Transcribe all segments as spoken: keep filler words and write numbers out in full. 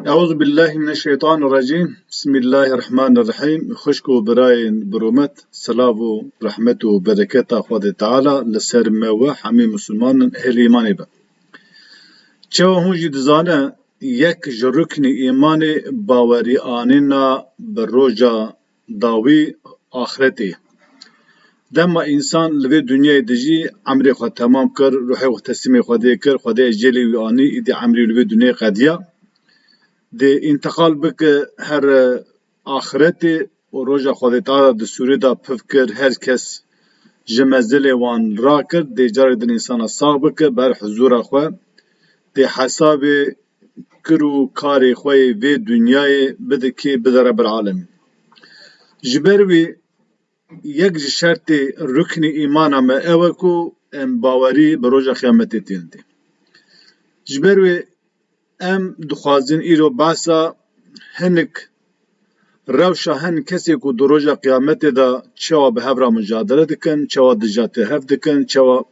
Eûzubillahimineşşeytanirrecîm. Bismillahirrahmanirrahîm. Xwişk û birayên bi rûmet, silav û rehmet û bereketa Xwedê Teala li ser me we hemî misilmanin ehlî îmanê be. Çawa hûn jî dizane, yek ji ruknî îmanê bawerî anîna bi roja dawî axretê ye. Dema însan li vê dinyayê dijî, emrê xwe temam kir, ruhê xwe teslîmê Xwedê kir, Xwedê ecelê wî anî, îdî emrî li vê dinyayê qediya. Dê întiqal bike her axretê û roja Xwedê Teala di sûrê de piv kir, her kes ji mezilê wan rakir, dê carek din însana sax bike, ber huzûra xwe, dê hesabê kir û karê xwe yê vê dinyayê bide kê? Bide Rebbil Alemîn. Ji ber wî yek ji şertê ruknî îmana me ew e ku em bawerî bi roja qiyametê tînin dê. Ji ber wê em dixwazin îro behsa hinik rewşa hin kesê ku di roja qiyametê de çawa bi hev re mujadele dikin, çawa dijatê hev dikin, çawa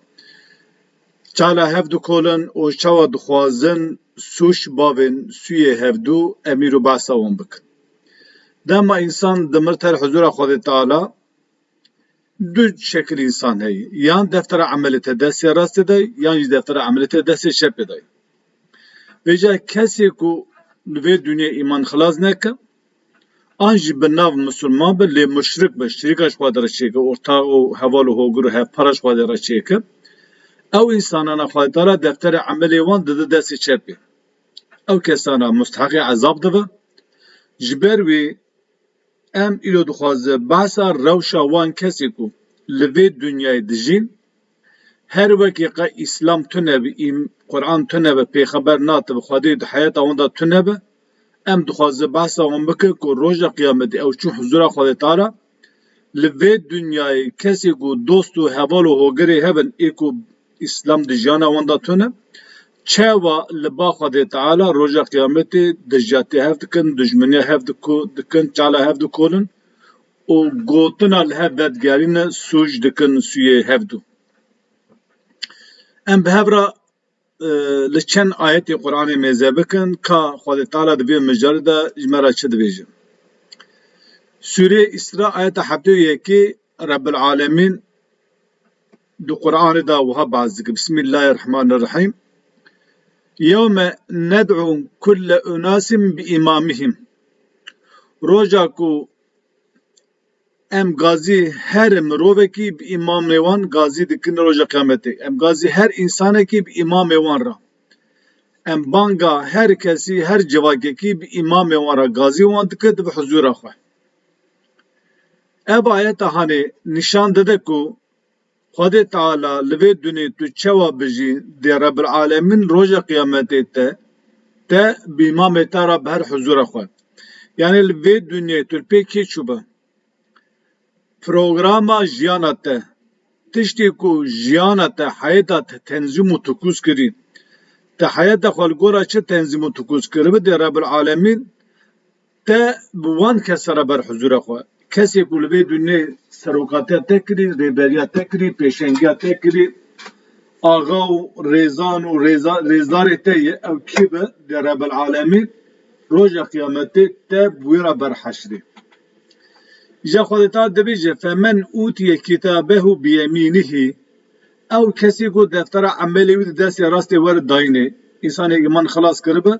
çala hev dikolin û çawa dixwazin sûc bavên sûyê hevdû, em îro behsa wan bikin. Dema însan dimir ter huzûra Xwedê Teala, du şekil însan heye. Yan deftera emelê te destê rastê de, yan jî deftera emelê te destê çepê de. Vêca kesê ku li vê dinyê îman xilas neke, an jî bi nav misilman be, lê muşrik be, şirîka ji xwe de re çêke, ortax û heval û hogir û hevpara ji xwe de re çêke, ew însanana Xwedê Teala defterê emelê wan dide destê çepê. Ew kesana musteheqê ezab dibe. Ji ber wî em îro dixwaze behsa rewşa wan kesê ku li vê dinyayê dijîn, her wekî qe Îslam tune bi, îm-, Quran tune bi, pêxeber natibe, Xwedê di heyata wan de tune bi, em dixwaze behsa wan bike ku roja qiyametê ew çû huzûra Xwedê Teala, li vê dinyayê kesê ku dost û heval û hogirê hebin, ê ku Îslam di jiyana wan de tune, çawa li ba Xwedê Teala roja qiyametê dijatê hev dikin, dijmeniya hev diku-, dikin, çala hev dikolin û gotina li hev vedigerîne, sûc dikin sûyê hevdû. Em bi hev re, e, li çend ayetê Quranê mêze bikin, ka Xwedê Teala di vê mijarê de ji me re çi dibêje. Sûreyê Îsra, ayeta heftê û yekê, Rebbil Alemîn di Quranê de wiha behs dike. Bismillahirrahmanirrahîm. Yewme ned'u kulle unasin bi imamihim. Roja ku em gazî her mirovekî bi îmamê wan gazî dikin roja qiyametê. Em gazî her însanekî bi îmamê wan re. Em banga her kesî, her civakekî bi îmamê wan re gazî wan dike, dibe huzûra xwe. Ev ayeta hanê nîşan dide ku Xwedê Teala li vê dunê tu çawa bijî, dê Rebbil Alemîn roja qiyametê te, te bi îmamê te re bi her huzûra xwe. Yanî li vê dunê tu li pê kê çûbe? Programa jiyana te, tiştê ku jiyana te, heyeta te tenzîm û tukûz kirî, te heyeta xwe li gora çi tenzîm û tukûz kiribe, dê Rebbil Alemîn te bi wan kesa re ber huzûra xwe. Kesê ku li vê dunê serokatiya te kirî, rêberiya te kirî, pêşengiya te kirî, axa û rêzan û rêza-, rêzdarê te ye, ew kî be, dê Rebbil Alemîn roja qiyametê te bi wê re ber heşrê. Îja Xwedê Teala dibêje, "Femen utiye kitabehu biyemînihî." Ew kesî ku deftera emelê wî di destê rastê were dayînê, însanê îman xilas kiribe,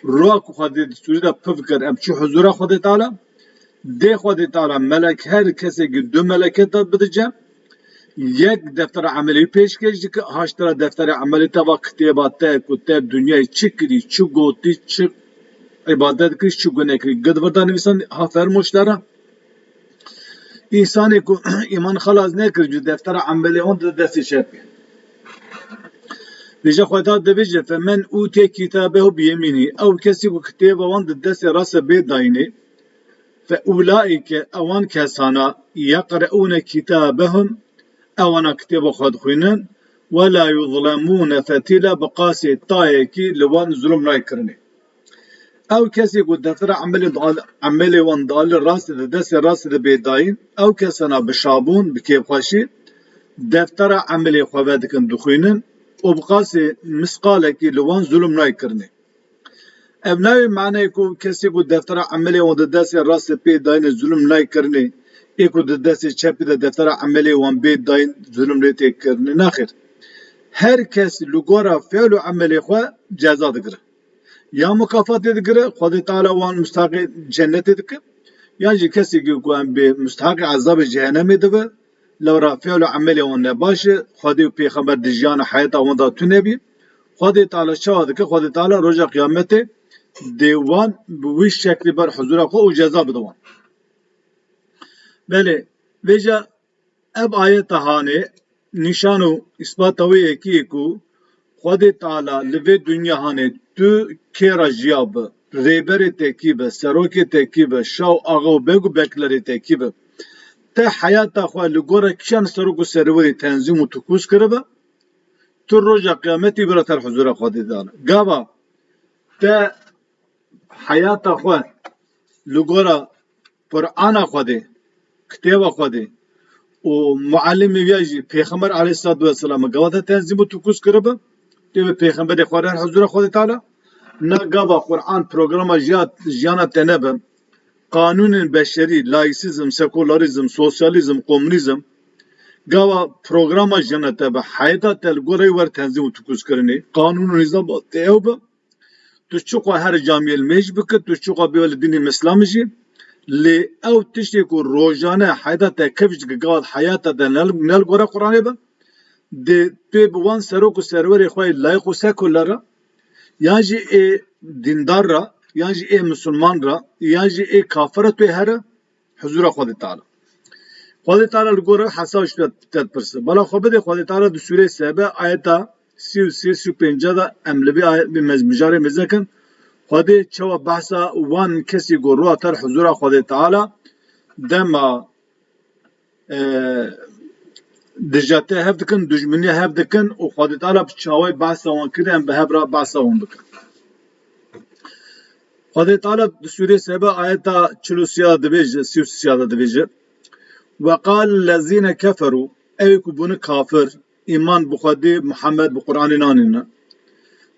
roja ku Xwedê di sûrî de piv kir, em çû huzûra Xwedê Teala, dê Xwedê Teala melek her kesekî du meleke te bidice, yek deftera emelê wî pêşkêş dike, haştira deftera emelê te va kitêba te ku te dinyayê çi kirî, çi gotî, çi îbadet kirî, çi guneh kirî. Gid vir de nivîsan ha fermoş te re. Însanê ku îman xelas nekir, ji deftera emelê wan di destê çepê. Vêca Xwedê dibêje, "Femen utiye kitabehu biyemînî." Ew kesî ku kitêba wan di destê rastê bê dayînê, "Fe ulaike", ewan kesana, "yeqreûne kitabehum", ewana kitêba xwe dixwînin, "we la yuzlemûne fetîla", bi qasê tayekî li wan zulm nayê kirinê. Ew kesê ku deftera emelê dal-, emelê wan dalê rastê di destê rastê de bê dayîn, ew kesana bi şabûn, bi kêfxweşî, deftera emelê xwe vedikin dixwînin û bi qasê misqalekî li wan zulm nayê kirinê. Ev nayê manayê ku kesê ku deftera emelê wan di destê rastê pê dayînê zulm nayê kirinê, ê ku di destê çepê de deftera emelê wan bê dayîn zulm lê tê kirinê. Naxêr. Her kes li gora fiil û emelê xwe ceza digire. Ya mukafatê digire, Xwedê Teala wan mustahaqê cennetê dike, yan jî kesekî ku em bê mustahaqê ezabê cehenemê dibe, lewra fiil û emelê wan nebaş e, Xwedê û Pêxember di jiyana heyata wan de tune bî. Xwedê Teala çawa dike? Xwedê Teala roja qiyametê dê wan bi wî şeklî ber huzura xwe û ceza bide wan. Belê, vêca ev ayeta hanê nîşan û îsbata wê yekî ye ku Xwedê Teala li vê dinya hanê tu kê re jiya bi, rêberê te kî bi, serokê te kî bi, şah û axa û beg û beklerê te kî bi, te heyata xwe li gora kîjan serok û serwerê tenzîm û tukûz kiribe, tu roja qiyametî bira ter huzura Xwedê Teala. Gava te heyata xwe li gora Qur'ana Xwedê, kitêba Xwedê û muallimê wî ya jî Pêxember aleyhissalatu vesselam gava te tenzîm û tukûz kiribe, tê bi Pêxemberê xwe re huzura Xwedê Teala, na gava Qur'an programa jiya-, jiyana te nebe, qanûnên beşerî, laîsîzm, sekûlarîzm, sosyalîzm, komunîzm, gava programa jiyana te be, heyata te li goreyê wer tenzîm û tukûz kirinê, qanûn û nîzam te ew be, tu çiqo her camiyê li mêj bike, tu çiqo bê li dînê Îslamê jî, lê ew tiştê ku rojane heyata te kevç dike, gava heyata te ne, ne li gora Qur'anê be, dê tu yê bi wan serok û serwerê xwe yê layîq û sekuler re, yan jî ê dîndar re, yan jî ê misilman re, yan jî ê kafir re tu yê here huzura Xwedê Teala. Xwedê Teala li gor hesab ji te, te dipirse. Bala xwe bidê Xwedê Teala di sûreyê Sebe ayeta sî û sê, sî û pênc de em li vê ayet, vê mez-, mijarê mêze kin. Xwedê çawa behsa wan kesî ku rû hater huzura Xwedê Teala dema, e, dijate hev dikin, dijminiya hev dikin û Xwedê Teala bi çawayî behsa wan kiriye, em bi hev re behsa wan bikin. Xwedê Teala di sûrê Sebe ayeta çil û sê de dibêje, sî û sê de dibêje, "Ve qal lezîne keferû", ew ku bûne kafir, îman bi Xwedê, Muhammed, bi Qur'anê nanîne.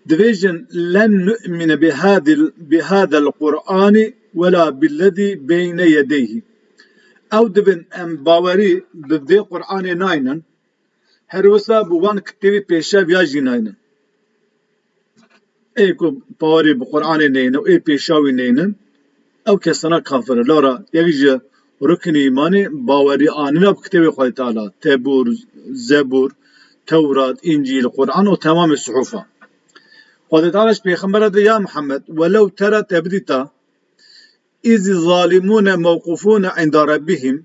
Dibêjin, "Len nu'mine bi hadil, bi hadel Qur'ani ve la billezî beyne yedeyhi." Ew dibin, "Em bawerî bi vê Qur'anê naynin." Her wisa bi wan kitêbê pêşev ya jî naynin. Ê ku bawerî bi Qur'anê neynin û ê pêşawî neynin, ew kesana kafir e. Lewra yek ji ruknê îmanê bawerî anîna bi kitêbê Xwedê Teala, Tebûr, Zebûr, Tewrat, Încîl, Qur'an û temamê suhufa. Xwedê Teala ji Pêxembera de, "Ya Muhammed, welew tera te bidîta, iz zalimûne mewqufûne inda rabbihim",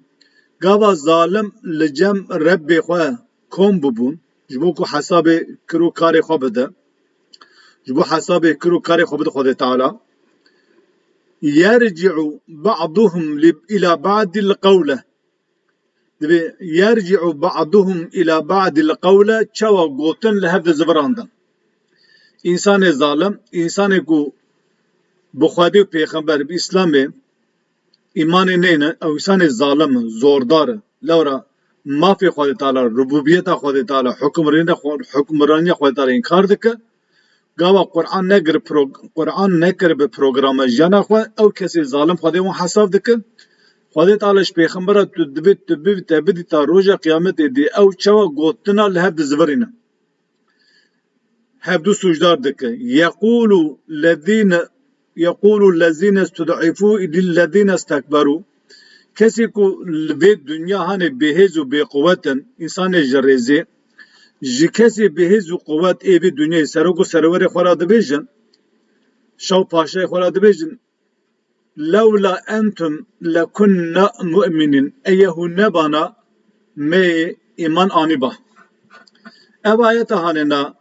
gava zalim li cem Rebbê xwe kom bibûn, ji bo ku hesabê kir û karê xwe bide, ji bo hesabê kir û karê xwe bide Xwedê Teala, "yerci'u ba'duhum li, ila ba'dil qewle." Dibê, "Yerci'u ba'duhum ila ba'dil qewle", çawa gotin li hev de zivirandin. Însanê zalim, însanê ku bi Xwedê û Pêxember, bi Îslamê, îmanê neyne, ew însanê zalim in, zordar in. Lewra mafê Xwedê Teala, rububiyeta Xwedê Teala, hukmraniya Xwe-, hukmraniya Xwedê Teala înkar dike. Gava Qur'an nekir pro-, Qur'an nekir bi programa jiyana xwe, ew kesê zalim Xwedê wan hesab dike. Xwedê Teala ji Pêxembera tu dibê tu bivî te bidîta roja qiyametê dê ew çawa gotina li hev dizivirîne. Hevdu sûcdar dike. Yeqûlu lezîne, yeqûlu lezîne stud'ifû lillezîne stekberû. Kesê ku li vê dinya hanê bêhêz û bêquwet in, însanê ji rêzê, ji kesê bêhêz û quwet ê vê dinyayê serok û serwerê xwe re dibêjin, şah û paşayê xwe re dibêjin, "Lewla entum lekunna mu'minîn." Eye hûn nebana me îman anîba. Ev ayeta hanêna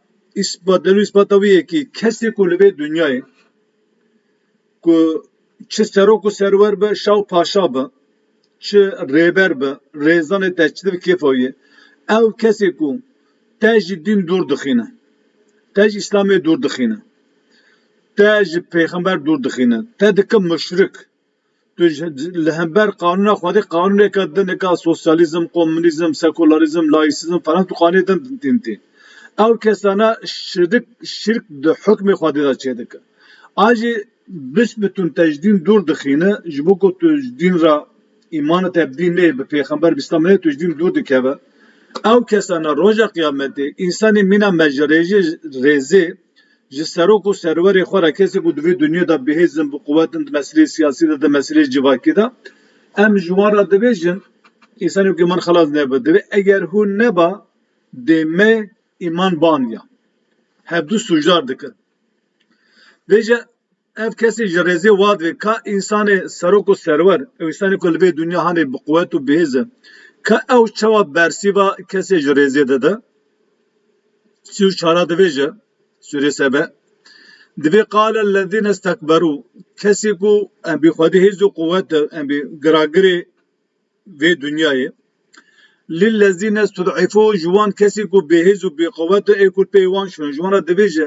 îspat, delîl îspata wî yekî kesê ku li vê dinyayê ku çi serok û serwer be, şah û paşa be, çi rêber be, rêzanê te çi dibe kêfa wî ye. Ew kesê ku te ji dîn dûr dixîne, te ji Îslamê dûr dixîne, te ji pêxember dûr dixîne, te dike muşrik, tu ji, li hember qanûna Xwedê qanûneka dineka sosyalîzm, komunîzm, sekularîzm, laîsîzm falan tu qanûnê din dîn tê. Ew kesana şirk, şirk di hukmê Xwedê de çêdike. A jî bisbitûn te ji dîn dûr dixîne, ji bo ku tu ji dîn re îmana te bi dîn neyê, bi pêxember, bi îslam neyê, tu ji dîn dûr dikeve. Ew kesana roja qiyametê, însanê mîna me ji rêjê, rêzê, ji serok û serwerê xwe re, kesê ku di vê dinyê de bihêz in, bi quwet in, di meseleyê siyasî de, di meseleyê civakî de, em ji wan re dibêjin, însanê ku îman xelas nebe, divê eger hûn neba, dê me îman ban ya. Hevdu sûcdar dikin. Vêje ev kesê ji rêzê wa divê, ka însanê serok û serwer, ew însanê ku li vê dinya hanê bi quwet û bihêz e, ka ew çawa bersîva kesê ji rêzê dide? Sî û çara divêje, Sûrê Sebe, divê, "Qale lezîne stekberû", kesê ku em bi xwedî hêz û quwet e, em bi giragirê vê dinyayê. Lillezîne stud'ifû, ji wan kesî ku bêhêz û bêqewet e, ê ku pê wan şûn, ji wan re dibêje,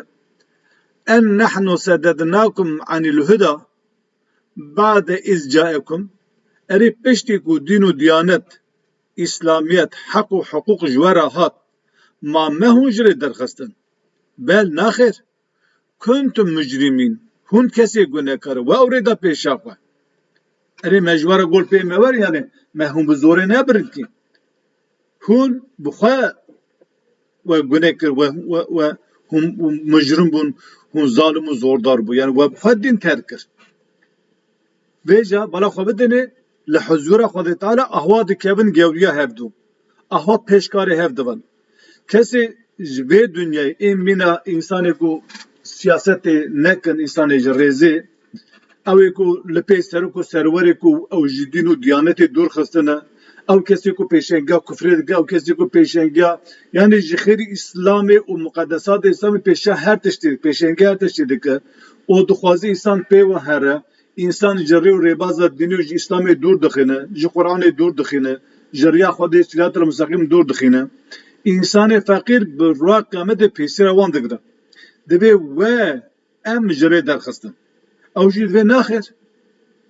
"En nehnu sedednakum anil huda ba'de iz caekum." Erê piştî ku dîn û diyanet, îslamiyet, heq û hiqûq ji we re hat, ma me hûn ji rê derxistin? Bel naxêr. Kuntum mujrimîn. Hûn kesê gunekar e. We ew rê da pêşa xwe. Erê me ji we re gol pê me wer, yani me hûn bi zorê nebirinkî. Hûn bi xwe we gune kir, we, we, we hûn mujrim bûn, hûn zalim û zordar bû. Yani we bi xwe dîn terk kir. Vêca bala xwe bidinê, li huzûra Xwedê Teala ahwa dikevin gewriya hevdu. Ahwa pêşkarê hev dibin. Kesê ji vê dinyayê ê mîna însanê ku siyasetê nekin, însanê ji rêzê, ew ê ku li pê serok û serwerê ku ew ji dîn û diyanetê dûr xistine, ew kesê ku pêşengiya kufrê dike, ew kesê ku pêşengiya, yani ji xêrî Îslamê û muqedesatê Îslamê pêşa her tiştê, pêşengiya her tiştê dike û dixwaze însan pê ve here, însan ji rê û rêbaza dînî û ji Îslamê dûr dixîne, ji Quranê dûr dixîne, ji riya Xwedê siratel mustaqîm dûr dixîne. Însanê feqîr bi roja qiyametê pêsîra wan digire. Divê we em ji rê derxistin. Ew jî divê naxêr.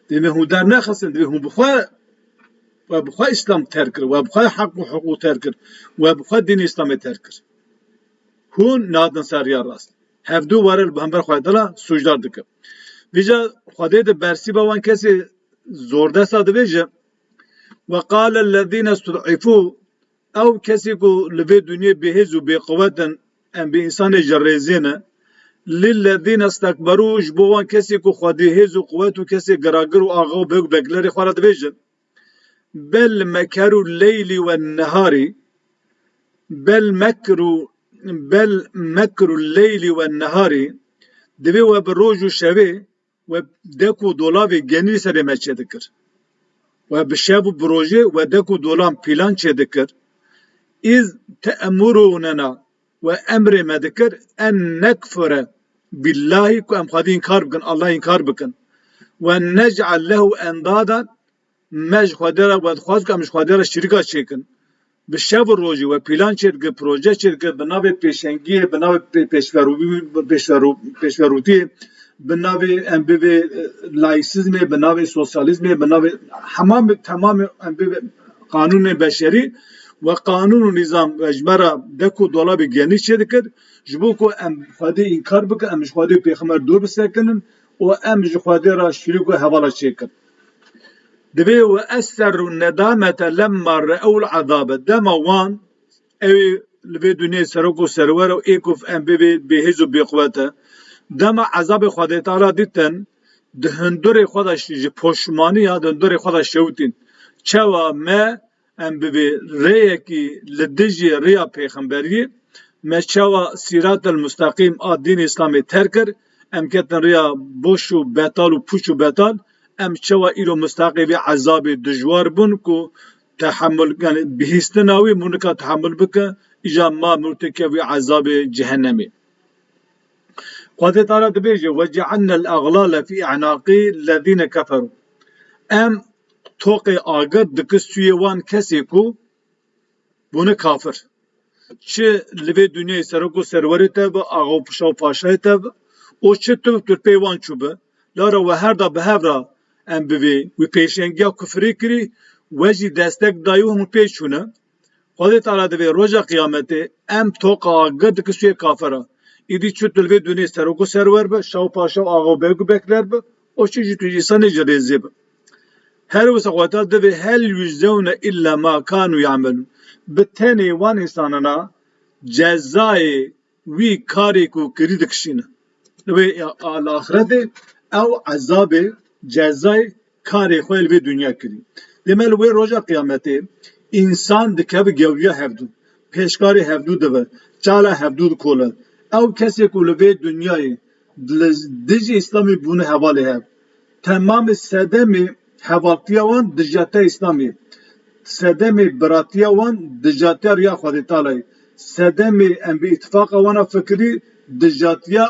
Divê hûn dernexistin, divê hûn bi xwe, we bi xwe Îslam terk kir, we bi xwe heq û hiqûq terk kir, we bi xwe dînê Îslamê terk kir. Hûn nadin ser riya rast. Hevdu were li hember Xwedê Teala sûcdar dike. Vîca Xwedê di bersîva wan kesê zordesta dibêje, "Ve qale lezîne stud'ifû", ew kesê ku li vê dinyê bêhêz û bêquwet in, em bi însanê ji rêzê ne, "lillezîne stekberû", ji bo wan kesê ku xwedî hêz û quwet û kesê giragir û axa û beg beklerê xwe re dibêjin, "Bel mekeru leylî ve neharî", bel mekru, bel mekru leylî ve neharî, divê we bi roj û şevê we dek û dolavê genî serê me çêdikir. We bi şev û bi rojê we dek û dolan pîlan çêdikir. Îz te'murûnena, we emrê me dikir, en nekfure billahî, ku em Xwedê înkar bikin, Allah înkar bikin. We nec'al lehu endadan, me ji Xwedê re, we dixwaz ku em ji Xwedê re şirîka çêkin. Bi şev û rojî we pîlan çêdikir, proje çêdikir, bi navê pêşengiyê, bi navê pê-, pêşverû-, pêşverû-, pêşverûtiyê, bi navê em bivê, e, laîsizmê, bi navê sosyalîzmê, bi navê hemamê, temamê em bivê qanûnê beşerî we qanûn û nîzam we ji me re dek û dolabê genî çêdikir, ji bo ku em Xwedê înkar bikin, em ji Xwedê û pêxember dûr bisekinin û em ji Xwedê re şirîk û hevala çêkin. Divê we esserru nedamete lemma re'ewul azabe. Dema wan, ew ê li vê dinyê serok û serwer û ê ku em bê bê bêhêz û bêquwet e. Dema ezabê Xwedê Teala dîtin, di hundurê xwe de ji poşmaniya di hundurê xwe de şewitîn. Çawa me em bibê rêyekî li dijî riya pêxemberiyê, me çawa sîratel mustaqîm a dîn Îslamê terk kir, em ketin riya boş û betal û pûç û betal, em çawa îro mustaqê vê ezabê dijwar bûn ku tehemul, yani bihîstina wî mûnika tehemul bike, îja ma mûrteke wî ezabê cehennemê. Xwedê Teala dibêje, "Ve cealnel aglale fî e'naqî lezîne keferû." Em toqê agir dike sûyê wan kesê ku bûne kafir. Çi li vê dinyayê serok û serwerê te bi, axa û pişa û paşayê te bi, û çi tu, tu pê wan çû bi, lara we her da bi hev ra em bivê, wî pêşengiya kufrê kirî, we jî destek dayî û hûn pê çûne. Xwedê Teala divê roja qiyametê em toqa agir dike sûyê kafira. Îdî çi tu li vê dunê serok û serwer bi, şaw paşaw axa û beg û bekler bi, o çi jî tu ji însanê jî rêzê bi. Her wisa Xwedê Teala divê hel yujzewne illa ma kanu ya'melun. Bi tenê wan însanana cezayê wî karê ku kirî dikişîne. Li wê ya, a, li axretê ew ezabê cezayê karê xwe li vê dinya kirî. Dê me li wê roja qiyametê însan dikeve gewriya hevdû. Pêşkarê hevdû dibe. Çala hevdû dikole. Ew kesê ku li vê dinyayê li dijî Îslamê bûne hevalê hev. Temamê sedemê hevaltiya wan dijate Îslamê. Sedemê biratiya wan dijatiya riya Xwedê Tealayê. Sedemê em bi îtifaqa wana fikirî dijatiya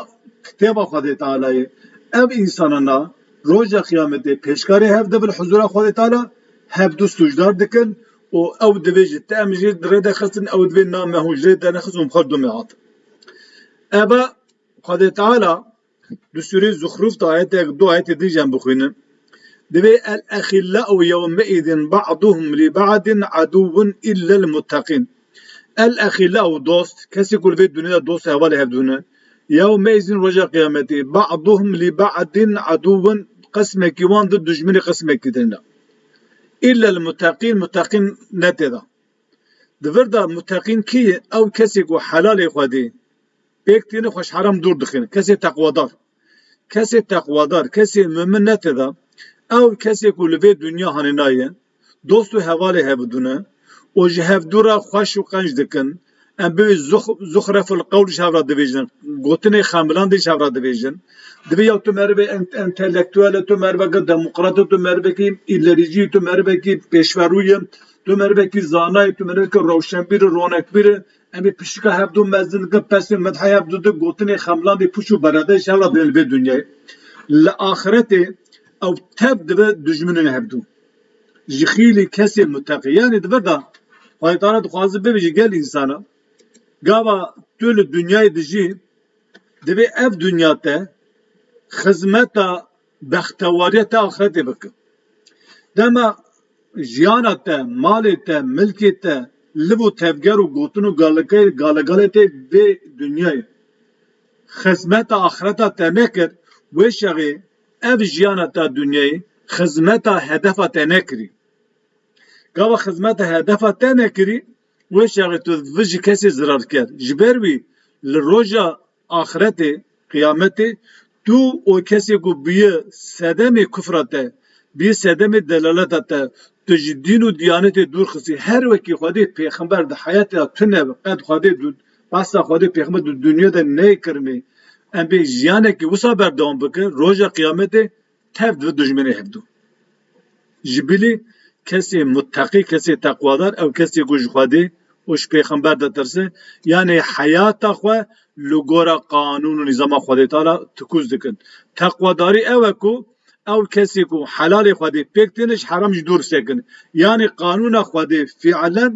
kitêba Xwedê Tealayê. Ev însanana roja qiyametê pêşkarê hev dibin huzura Xwedê Teala, hevdû sûcdar dikin û ew divê ji te em jê rê derxistin, ew divê na me hûn ji rê dernexistin û xwe dumê hatin. Eva Xwedê Teala di sûrê Zuxruf de ayetek du ayetê din jî em bixwînin. Divê el-exillâ'u yewmeîzin ba'duhum li ba'din eduvvun illel mutteqîn. El-exillâ'u dost, kesê ku li vê dinyê de dost û hevalê hevdû ne. Yewmeîzin roja qiyametê, ba'duhum li ba'din eduvvun qismekî wan di dijminê qismekî din de. Illel mutteqîn, mutteqîn ne tê de. Di vir de mutteqîn kî ye? Ew kesê ku helalê Xwedê pêk tîne xwe ji heram dûr dixin. Kesê teqwadar. Kesê teqwadar, kesê mumin ne tê de. Ew kesê ku li vê dinya hanênaye, dost û hevalê hevdû ne û ji hevdû re xweş û qenc dikin. Em bivê zux-, zuxreful qewl ji hev re dibêjin, gotinê xemilandê ji hev re dibêjin. Divê ya tu merive ent-, entelektuel e, tu meriveke demokrat e, tu merivekî îlerîcî, tu merivekî pêşverû ye, tu merivekî zana ye, tu merivekî rewşenbîr e, ronekbîr e. Em ê pişika hevdû mezin dikin, pesê medhê hevdû di gotinê xemlandê pûç û berede ji hev re dibên li vê dinyayê. Li axretê ew tev dibe dijminên hevdû. Ji xîlî kesê muteqî. Yanî di vir de Xwedê Teala dixwaze bibêje gel însana. Gava tu li dinyayê dijî, divê ev dinya te xizmeta bextewariya te axretê bike. Dema jiyana te, malê te, milkê te, liv û tevger û gotin û galeke-, galegalê te vê dinyayê xizmeta axreta te nekir, wê şexê ev jiyana te dinyayê xizmeta hedefa te nekirî. Gava xizmeta hedefa te nekirî, wê şexê tu vijî kesê zirar ker. Ji ber wî li roja axretê, qiyametê, tu û kesê ku bûye sedemê kufra te, bûye sedemê delaleta te, tu ji dîn û diyanetê dûr xistî, her wekî Xwedê pêxember di heyatê de tune be, qet Xwedê du-, behsa Xwedê pêxember di dinya de neyê kirinê, em bê jiyanekî wisa berdewam bikin, roja qiyametê tev dibe dijminê hevdû. Ji bilî kesê muteqî, kesê teqwadar, ew kesê ku ji Xwedê û ji pêxember ditirse, yanî heyata xwe li gora qanûn û nîzama Xwedê Teala tikûz dikin. Teqwadarî ew e ku ew kesê ku helalê Xwedê pêk têne ji heram jî dûr sekin. Yanî qanûna Xwedê fiilen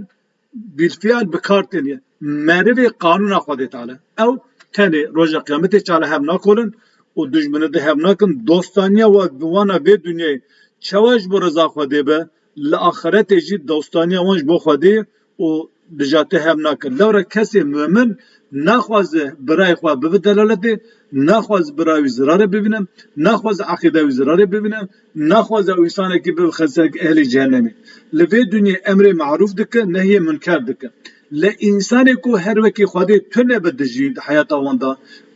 bilfiil bi kar têne. Merivê qanûna Xwedê Teala. Ew tenê roja qiyametê çala hev nakolin û dijminê di hev nakin. Dostaniya wa bi wana vê dinyayê çawa ji bo reza Xwedê be, li axretê jî dostaniya wan ji bo Xwedê û dijatê hev nakin. Lewra kesê mumin naxwaze birayê xwe bibe delaletê, naxwaze birayê wî zirarê bibîne, naxwaze eqîda wî zirarê bibîne, naxwaze ew însanekî bibe xeserek ehlê cehennemê. Li vê dinyê emrê marûf dike, nehyê munker dike. Lê însanê ku her wekî Xwedê tune bi dijî di heyata wan de,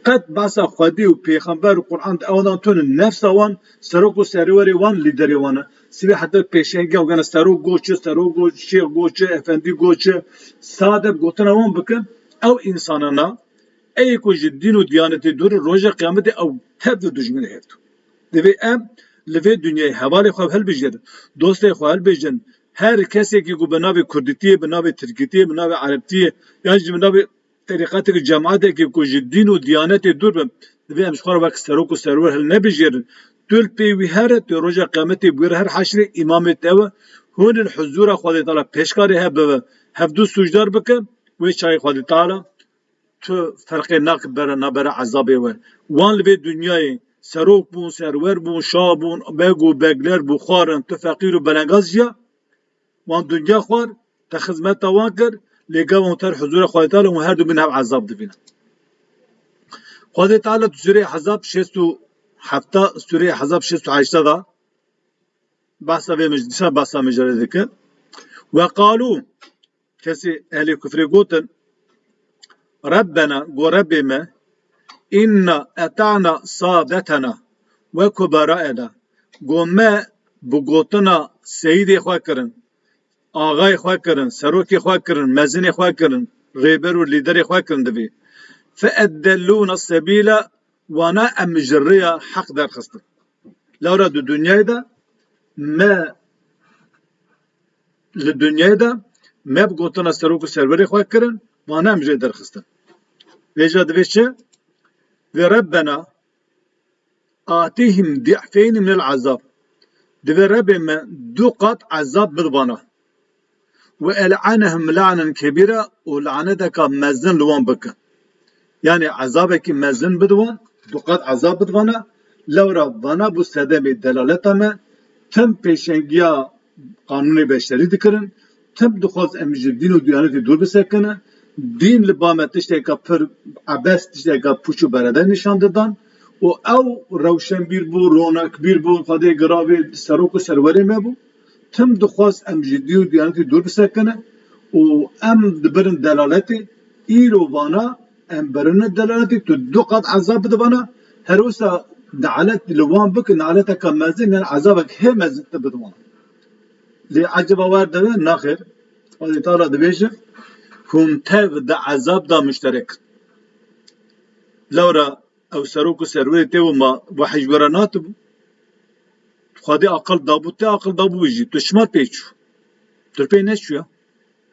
qet behsa Xwedê û pêxember û Quran di ewan de tune, nefsa wan serok û serwerê wan, lîderê wan e. Sibê heta pêşengî ew gene serok goçe, serok goçe, şêx goçe, efendî goçe, sade gotina wan bikin, ew însanana, ey ku ji dîn û diyanetê dûr in, roja qiyametê ew tev di dijminê hevdû. Divê em li vê dinyayê hevalê xwe hilbijêrin, dostê xwe hilbijêrin. Her kesekî ku bi navê kurdîtiyê, bi navê tirkîtiyê, bi navê erebtiyê, yan jî bi navê terîqetekî, cemaetekî ku ji dîn û diyanetê dûr bin, divê em ji xwe re wek serok û serwer hilnebijêrin. Tu li pê wî here, tu roja qiyametê bi wî re her heşrê îmamê te we, hûn li huzûra Xwedê Teala pêşkarê hev bibe, hevdû sûcdar bike, wê çaxê Xwedê Teala tu ferqê nake bera navbera ezabê we. Wan li vê dinyayê serok bûn, serwer bûn, şa bûn, beg û begler bû, xwarin, tu feqîr û belengaz jiya, wan dinya xwar, te xizmeta wan kir, lê gava hûn ter huzûra Xwedê Teala hûn her du bin hev ezab dibînin. Xwedê Teala di Sûreyê Hezab şêst û heft, Sûreyê Hezab şêst û heşt de bahsa vê mij-, dîsa bahsa mijarê dike. Ve qalû, kesê ehlê kufrê gotin, Rebbena, go Rebbê me, inna eta'na sadetena ve kubaraena, go me bi gotina seyîdê xwe kirin, axayê xwe kirin, serokê xwe kirin, mezinê xwe kirin, rêber û lîderê xwe kirin divê. Fe eddellûne sebîle, wana em ji rêya heq derxistin. Lewra di dinyayê de me, li dinyayê de me bi gotina serok û serwerê xwe kirin, wana em jê derxistin. Vêca divê çi? Vê Rebbena atihim di'feyni minel azab. Divê Rebê me du qat ezab bid vana. Ve el'anehum la'nen kebîra, û laneteka mezin li wan bike. Yanî ezabekî mezin bid wan, du qat ezab bid vana, lewra vana bû sedemê delaleta me, tim pêşengiya qanûnê beşerî dikirin, tim dixwaz em ji dîn û diyanetê dûr bisekine, dîn li ba me tişteka pir ebes, tişteka pûç û berede nîşan didan û ew rewşenbîr bû, ronakbîr bû, Xwedê giravê serok û serwerê me bû. Tim dixwaz em ji dîn û diyanetê dûr bisekine û em dibirin delaletê. Îro vana em birine delaletê, tu du qat ezab bide vana, her wisa nelet li wan bike, neleteka mezin, yanî ezabek hê mezin te bide vana. Lê eceba wer dibe? Naxêr. Xwedê Teala dibêje, hûn tev di ezab de muşterek in. Lewra ew serok û serwerê tê û ma we hej we re natibû. Xwedê aqil dabû, te aqil dabû jî. Tu çima pê çû? Tu pê neçûya.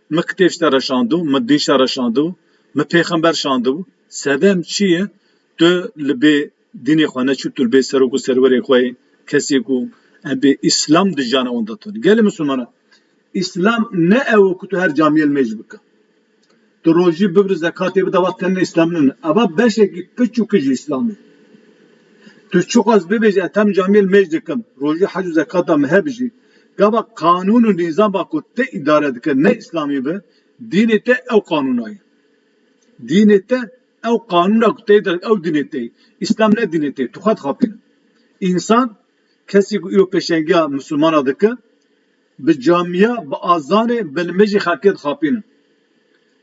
Min kitêb ji te re şandibû, min dîn ji te re şandibû, min pêxember şandibû. Sedem çi ye? Tu li bê dînê xwe neçû, tu li bê serok û serwerê xwe yê, kesê ku em bê Îslam di jiyana wan de tune. Gelê Misilmana, Îslam ne ew ku tu her camiyê li mêj bike. Tu rojî bibir, zekatê bide, va tenê Îslam nîne. Eva beşekî piçûk ji Îslamê. Tu çiqas bibêjî, ez tem camiyê li mêj dikim, rojî, hec û zekata min hebî jî, gava qanûn û nîzama ku te îdare dike ne Îslamî be, dînê te ew qanûna ye. Dînê te ew qanûna ku te îdare, ew dînê te ye. Îslam ne dînê te ye. Tu xwe dixapîne. Însan, kesî ku îro pêşengiya misilmana dike, bi camiya, bi azanê, bi nimêjê xelkê dixapînin.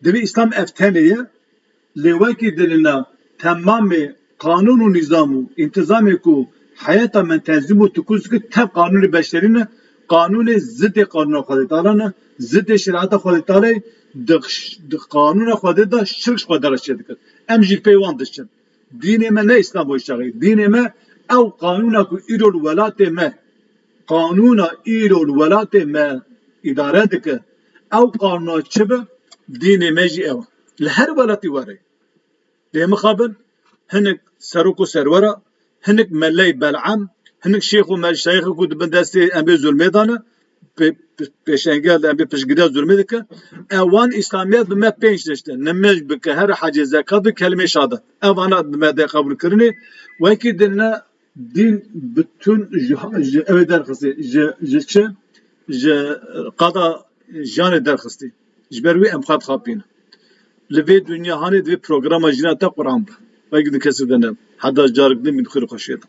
Divê Îslam ev tenê ye, lê wekî dinêna temamê qanûn û nîzam û întîzamê ku heyata me tenzîm û tikûz dike, tev qanûnê beşerî ne, qanûnê zidê qanûna Xwedê Teala ne, zidê şerîeta Xwedê Teala ye, di, di qanûna Xwedê de şirk ji Xwedê re çêdike. Em jî pê wan diçin. Dînê me ne Îslam o çaxê. Dînê me ew qanûna ku îro li welatê me, qanûna îro li welatê me îdare dike. Ew qanûna çi be, dînê me jî ew e. Li her welatî were. Lê mixabin hinek serok û serwera, hinek meley bel'am, hinek şêx û meşayixê ku di bin destê em bê zulmê de ne, pê-, pê-, pêşengeh de em bê piştgiriya zulmê dike. Ewan Îslamiyet bi me pênc tişt e. Nimêj bike, here hecê, zekat bide, kelimê şehadet. Evana bi me de qebûl kirinê. Wekî dinêna dîn bütün ji, ji ew ê derxistî, ji, ji çi? Ji qada jiyanê derxistî. Ji ber wî em xwe dixapînin. Li vê dinya hanê divê programa jina te Quran be. Wekî din kesî de ne. Heta carek din, min xêr û xweşiyê de.